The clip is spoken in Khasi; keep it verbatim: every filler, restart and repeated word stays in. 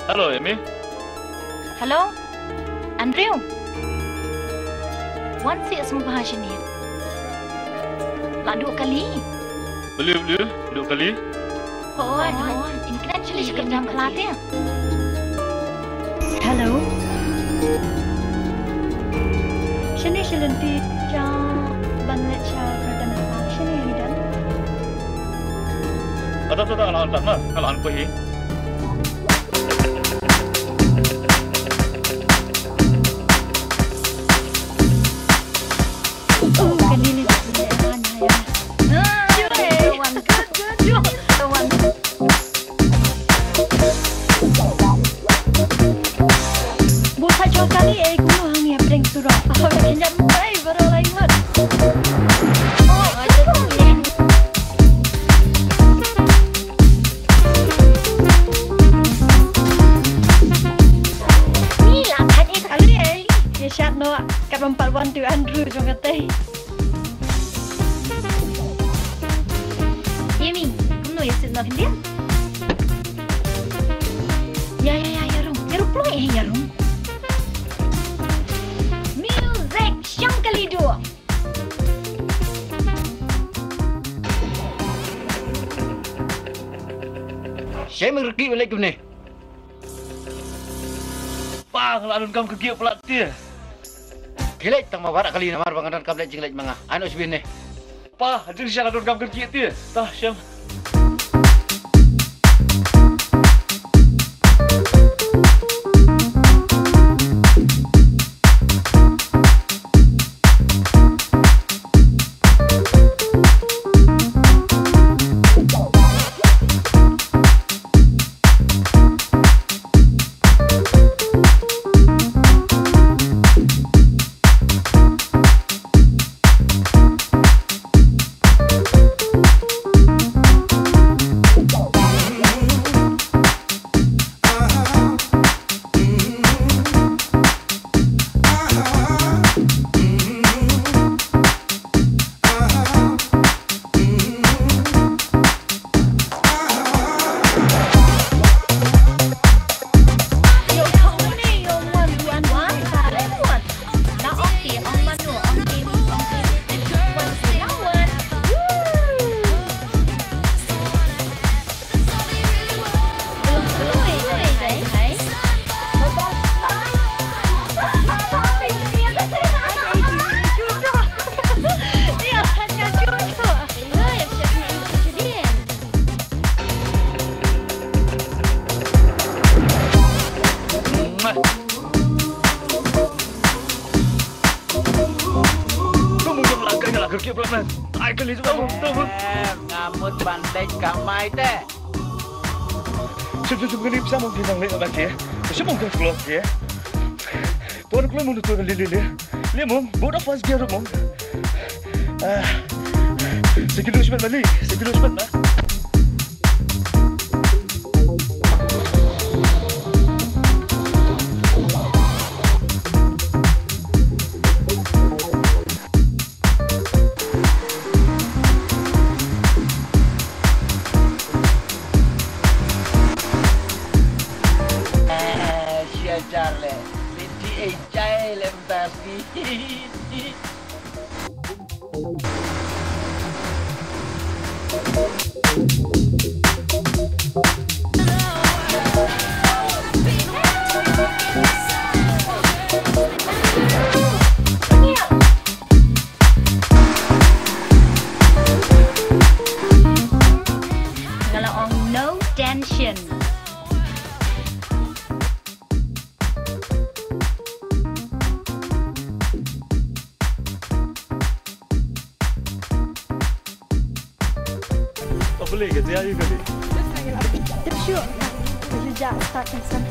Hello, Amy. Hello, Andrew. Wan sih sngewbha shane. La duh kali. Beli, beli, duh kali. Hooid, hooid. Incredibly jam khlate. Hello. Shane shi lynti jong ban leit sha Kyrdan Haba. Shane hi dan. Ata, ata, ata, ala an tap na, ala an ko hi. Bu sa jong kali e, kumno hang ïa prank surok. Aw, ïa kynjat mbai baroh lai ngut. Ni la phat e kali e. Ïa shat noh, kat bam pat wan tu Andrew jong ka tei. Imi, kumno ïa sih noh khyndiat? Ïa, ïa, ïa, ïa rung. Ïa rung, ploh eh, ïa rung. Music, shang kali duh. Shem rki balik kumne. Pa, nga la donkam kyrkieh palat te. Khie leit tang ma baroh kali namar ba nga donkam leit jingleit ma nga. Ai noh shibun ne. Pa, jingshisha nga donkam kyrkieh te. Ta, shem. Ai kali juga. Nga mut ban leit kamai te. Shup, shup, shup, kani pisa mong ki nang leh ba ki. Shup mong ka klok ki. Tuan kloi mong tu li, li, li. Li mong, boda first gear mong. Ah. Sekilo semen bali, sekilo semen lah. Siajar le, minti ejai le mtas ni. Nga la ong no tension. Apa lagi kata ayu kali? Tip syu. Syu ja start kan.